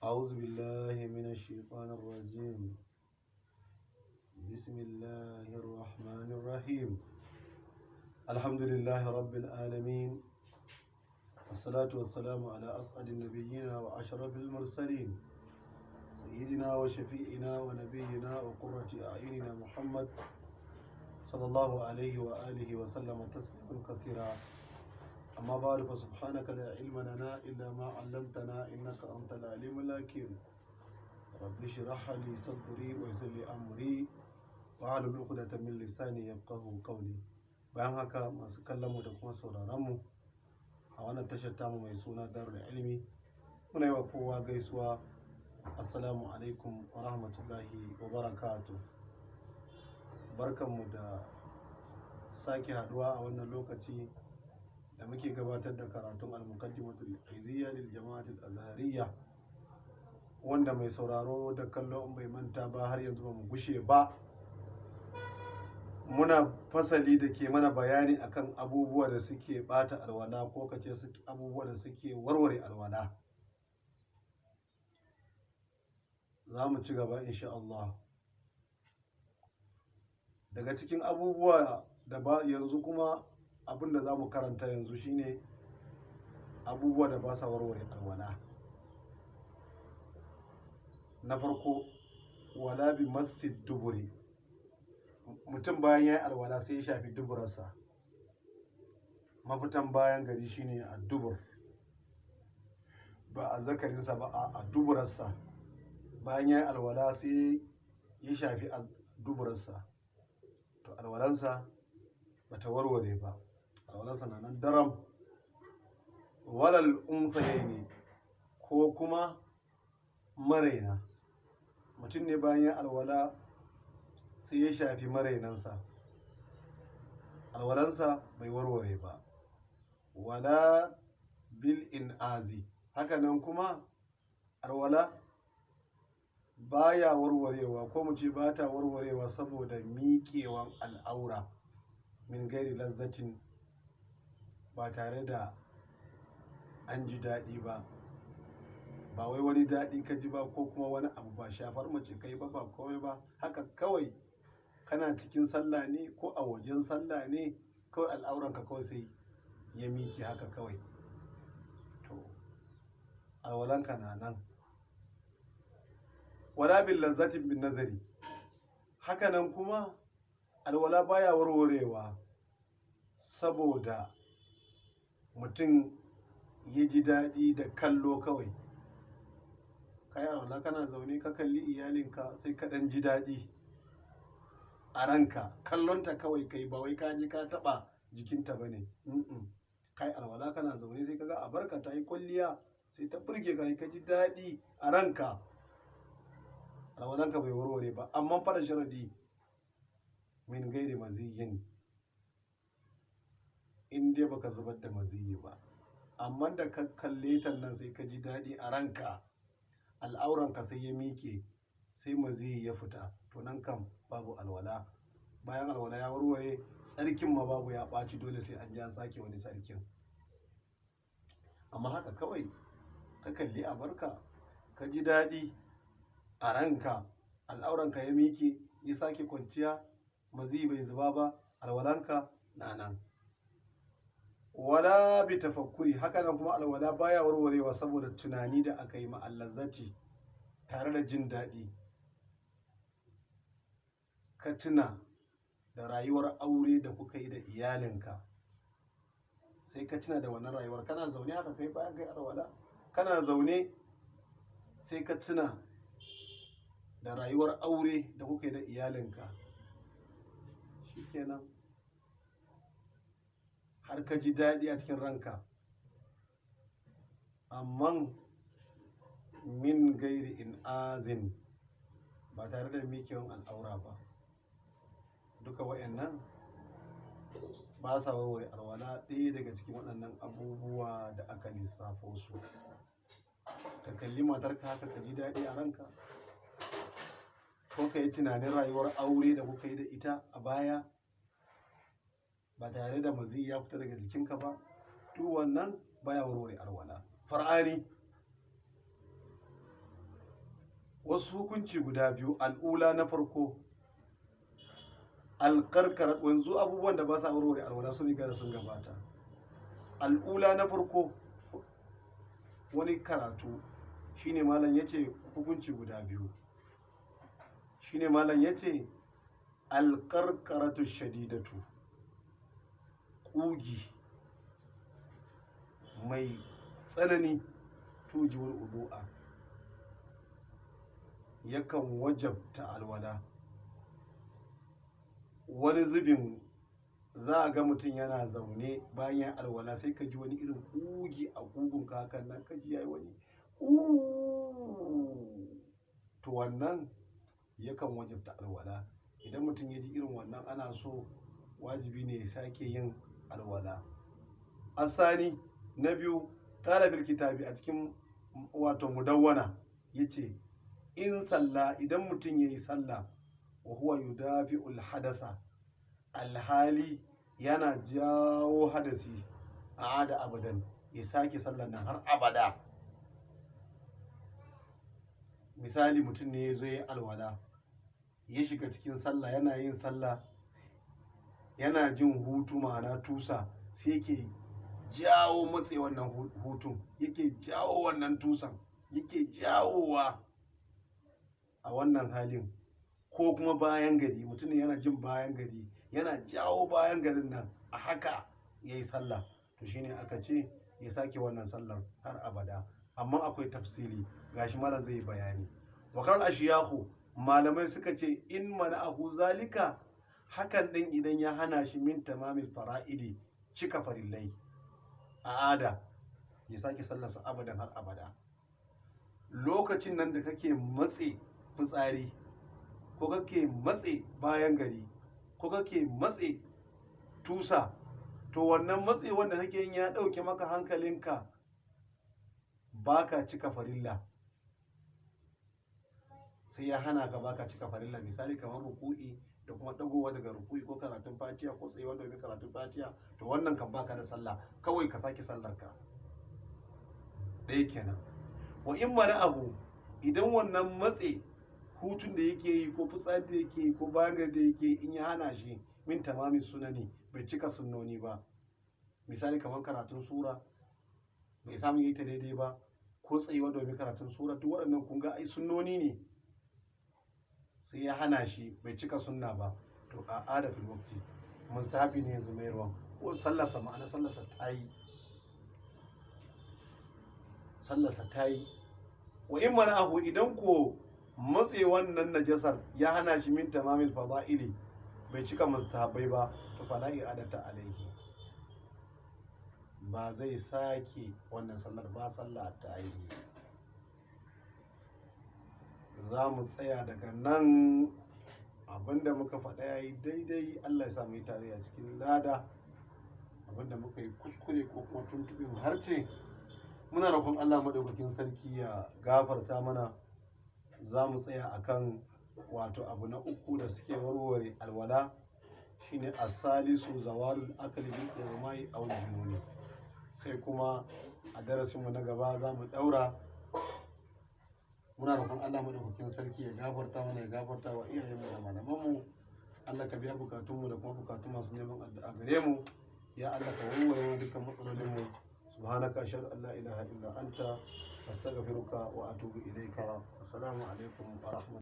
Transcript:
أعوذ بالله من الشيطان الرجيم. بسم الله الرحمن الرحيم. الحمد لله رب العالمين، والصلاة والسلام على أسعد النبيين وأشرف المرسلين، سيدنا وشفيعنا ونبينا وقرة أعيننا محمد صلى الله عليه وآله وسلم تسليما كثيرا. أما بعد، فسبحانك لا علم لنا إلا ما علمتنا إنك أنت العليم الحكيم. رب اشرح لي صدري ويسر لي أمري واحلل عقدة من لساني يفقهوا قولي. Bayan haka, masu kallon mu da kuma sauraron mu a wannan tashar tamu mai suna Darul Ilmi, muna yi wa kowa gaisuwa: assalamu alaikum wa rahmatullahi wa barakatuh. Barkanmu da sake haduwa a wannan lokaci da muke gabatar da karatun Al-Muqaddimatul Iziyya lil Jama'atul Azhariyya, wanda mai sauraro da kallo in bai manta ba, har yanzu ba mu gushe ba, muna fasali da ke mana bayani akan abubuwa da suke bata alwala, ko kace abubuwa da suke warware alwala. Za mu ci gaba insha Allah. Daga cikin abubuwa da ba yanzu kuma, abin da za mu karanta yanzu shine abubuwa da ba sa warware alwala. Na farko, wala bi masjid duburi. Mutum bayan ya yi alwala sai ya shafi duburarsa. Mafitan bayan gari shine a dubur, ba a zakarinsa ba, a duburarsa. Bayan ya yi alwala sai ya shafi a duburarsa, to alwalansa ba ta warware ba, alwalansa na nan daram. Walal unsayaini, ko kuma maraina. Mutum ne bayan ya alwala sai ya shafi marainansa, alwalansa bai warware ba. Wala bil in'azi, hakanan kuma alwala baya warwarewa, ko mu ce ba ta warwarewa, saboda miƙewan al'aura min gairi lazzatin, ba tare da an ji daɗi ba. Ba wai wani daɗi ka ji ba, ko kuma wani abu, ba shafar mace kai ba, ba komai ba. Haka kawai kana cikin sallah ne ko a wajen sallah ne, kawai al'auranka kawai sai ya miƙe haka kawai, to alwalanka na nan. Wala bil lazzatin bin nazari, hakanan kuma alwala baya warwarewa saboda mutum ya ji daɗi da kallo kawai. Ka yi alwala, kana zaune, ka kalli iyalinka, sai ka ɗan ji daɗi a ranka. Kallonta kawai kai, ba wai ka je ka taɓa jikinta ba ne. Ka yi alwala, kana zaune, sai ka ga abarka ta yi kwalliya, sai ta burge ka, ka ji daɗi a ranka, alwalanka bai warware ba. Amma fara sharadi, min gairi maziyin, in dai baka zubar da maziyi ba. Amma da ka kalle ta nan sai ka ji daɗi a ranka, al'auranka sai ya miƙe, sai maziyi ya fita, to nan kam babu alwala. Bayan alwala ya warware, tsarkin ma babu, ya ɓaci, dole sai an ji an sake wani tsarkin. Amma haka kawai ka kalli abarka, ka ji daɗi a ranka, al'auranka ya miƙe, ya sake kwanciya, maziyi bai zuba ba, alwalanka na nan. Wala bi tafakkuri, haka nan kuma alwala baya warwarewa saboda tunani da aka yi ma'allazzati, tare da jin daɗi. Ka tuna da rayuwar aure da kuka yi da iyalinka, sai ka tuna da wannan rayuwar. Kana zaune haka kai, bayan kai alwala, kana zaune, sai ka tuna da rayuwar aure da kuka yi da iyalinka, shikenan, har ka ji daɗi a cikin ranka. Amma min gairi in azin, ba tare da mikewan al'aura ba. Duka wayannan ba sa warware alwala. Ɗaya daga cikin waɗannan abubuwa da aka lissafo su: ka kalli matarka haka ka ji daɗi a ranka, ko ka yi tunanin rayuwar aure da kuka yi da ita a baya ba tare da mazi ya fita daga jikinka ba, duk wannan baya warware alwala. Far'ani. Wasu hukunci guda biyu. Al'ula, na farko, alƙarƙara. Wanzu abubuwan da ba sa warware alwala sun riga da sun gabata. Al'ula, na farko, wani karatu shine malam yace hukunci guda biyu, shine malam yace alƙarƙaratu shadidatu, ƙugi mai tsanani, tujibul wudu'a, yakan wajabta alwala. Wani zubin za a ga mutum yana zaune bayan ya alwala, sai ka ji wani irin ƙugi a ƙugun ka, hakan nan ka ji yayi wani to wannan yakan wajabta alwala. Idan mutum ya ji irin wannan, ana so wajibi ne ya sake yin alwala. Asani, na biyu, qala fil kitabi, a cikin wato mudawwana yace in sallah, idan mutum yayi sallah, wa huwa yudafi'ul hadasa, alhali yana jawo hadasi, a ada abadan, ya sake sallar nan har abada. Misali, mutum ne ya zo ya alwala, ya shiga cikin sallah, yana yin sallah yana jin hutu, ma'ana tusa, sai yake jawo matse wannan hutun, yake jawo wannan tusan, yake jawowa a wannan halin. Ko kuma bayan gari, mutum yana jin bayan gari, yana jawo bayan garin nan, a haka ya yi sallah, to shine aka ce ya sake wannan sallar har abada. Amma akwai tafsiri, gashi malam zai yi bayani. Wakar ashiyahu, malamai suka ce in mana'ahu zalika, hakan din idan ya hana shi, min tamamil fara'idi, cika farillai, a ada, ya sake sallarsa abadan, har abada. Lokacin nan da kake matse fitsari, ko kake matse bayan gari, ko kake matse tusa, to wannan matse wanda kake yin ya ɗauke maka hankalinka, baka cika farilla, sai ya hana ka baka cika farilla. Misali kamar ruku'i da kuma dagowa daga ruku'i, ko karatun fatiha, ko tsayuwa domin karatun fatiha, to wannan kan baka da sallah, kawai ka sake sallar ka. Ɗaya kenan. Wa in mana abu, idan wannan matse hutun da yake yi, ko fitsari da yake yi, ko bayan gari da yake yi, in ya hana shi min tamamin sunani, bai cika sunnoni ba, misali kamar karatun sura bai samu yi ta daidai ba, ko tsayuwa domin karatun sura, duk waɗannan kun ga ai sunnoni ne, sai ya hana shi bai cika sunna ba, to a ada fil waqti, mustahabi ne yanzu mai ruwan ko sallarsa, ma'ana sallarsa ta yi, sallarsa ta yi. Wa in mana'ahu, idan ko matse wannan najasar ya hana shi min tamamil fada'ili, bai cika mustahabai ba, to fala i'adata alaihi, ba zai sake wannan sallar ba, sallah ta yi. Za mu tsaya daga nan. Abinda muka faɗa ya yi daidai, Allah ya samu yi tare a cikin lada. Abinda muka yi kuskure ko kuma tuntuɓin harce, muna roƙon Allah maɗaukakin sarki ya gafarta mana. Za mu tsaya akan wato abu na uku da suke warware alwala, shine asalisu zawalul akali bil irmai aw jununi. Sai kuma a darasinmu na gaba za mu ɗaura. Muna roƙon Allah maɗaukakin sarki ya gafarta mana, ya gafarta wa iyayenmu da malamanmu. Allah ka biya bukatunmu da kuma bukatun masu neman addu'a gare mu. Ya Allah, ka warware mana dukkan matsalolinmu. Subhanaka, ashhadu an la ilaha illa anta, astaghfiruka wa atubu ilayka. Assalamu alaikum wa rahmatullahi.